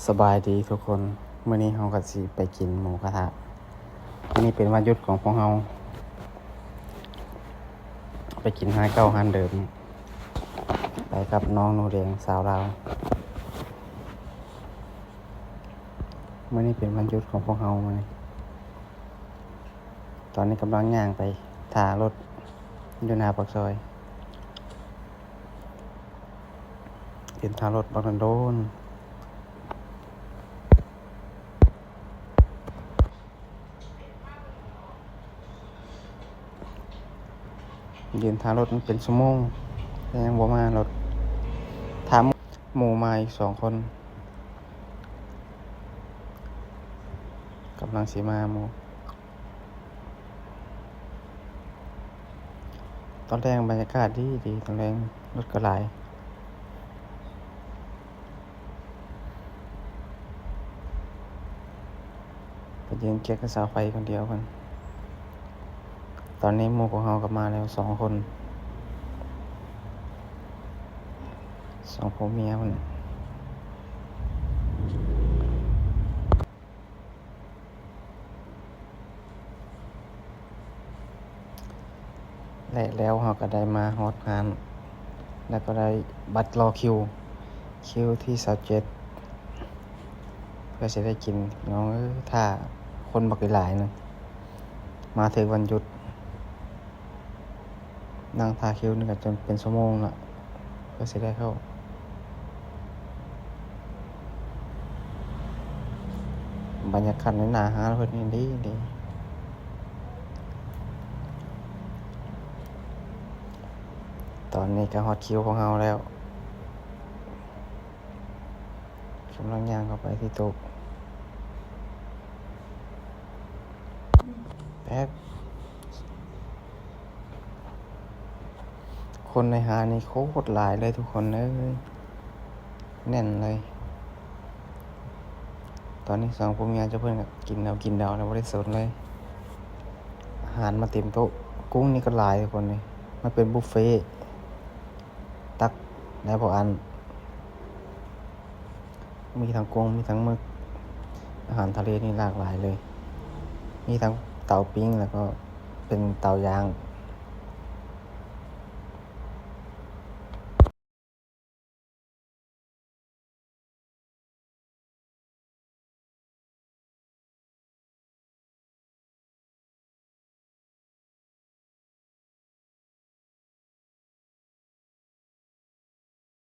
ສະບາຍດີທຸກຄົນ, ມື້ນີ້ເຮົາກໍຊິໄປກິນໝູກະທະ. ມື້ນີ້ເປັນວັນຢຸດຂອງພວກເຮົາ, ໄປກິນຮ້ານເກົ່າຮ້ານເດີມ, ໄປກັບນ້ອງໜູແດງສາວລາວ. ມື້ນີ້ເປັນວັນຢຸດຂອງພວກເຮົາມື້ນີ້. ຕອນນີ້ກຳລັງຍ່າງໄປຖ້າລົດຢູ່ໜ້າປາກຊອຍ. ຢືນຖ້າລົດບັກດົນໆ. ຢືນຖ້າລົດມັນເປັນຊົ່ວໂມງ ແຕ່ຍັງບໍ່ມາລົດ. ຖ້າໝູ່ມາອີກສອງຄົນ ກຳລັງຊິມາໝູ່. ຕອນແລງບັນຍາກາດດີໆ, ຕອນແລງລົດກໍຫຼາຍ. ໄປຢືນເກັບກະສາໄຟຄົນດຽວເພິ່ນ. ຕອນນີ້ໝູ່ຂອງເຮົາກໍມາແລ້ວສອງຄົນ, ສອງຜົວເມຍເພິ່ນ. ແລະແລ້ວເຮົາກໍໄດ້ມາຮອດຮ້ານ ແລ້ວກໍໄດ້ບັດລໍຄິວ, ຄິວທີຊາວເຈັດ ເພື່ອຊິໄດ້ກິນ. ນ້ອງເອີຍ ຖ້າຄົນບັກຫຼາຍໆນະ, ມາຖືກວັນຢຸດ. ນັ່ງຖ້າຄິວນີ້ກໍຈົນເປັນຊົ່ວໂມງລະ ເພື່ອຊິໄດ້ເຂົ້າ. ບັນຍາກາດໃນໜ້າຮ້ານເພິ່ນນີ້ດີ, ດີ. ຕອນນີ້ກໍຮອດຄິວຂອງເຮົາແລ້ວ. ກຳລັງຍ່າງເຂົ້າໄປທີ່ໂຕະ. ແປັບ. ຄົນໃນຮ້ານນີ້ໂຄດຫຼາຍເລີຍທຸກຄົນເອີຍ, ແໜ້ນເລີຍ. ຕອນນີ້ສອງຜົວເມຍເຈົ້າເພິ່ນກໍກິນເຫຼົ້າກິນດາວແລ້ວ ບໍ່ໄດ້ສົນເລີຍ. ອາຫານມາເຕັມໂຕະ, ກຸ້ງນີ້ກໍຫຼາຍທຸກຄົນເອີຍ, ມັນເປັນບຸບເຟ. ຕັກໄດ້ບໍ່ອັນ, ມີທັງກຸ້ງ ມີທັງໝຶກ. ອາຫານທະເລນີ້ຫຼາກຫຼາຍເລີຍ, ມີທັງເຕົາປີ້ງ ແລ້ວກໍເປັນເຕົາຍ່າງ.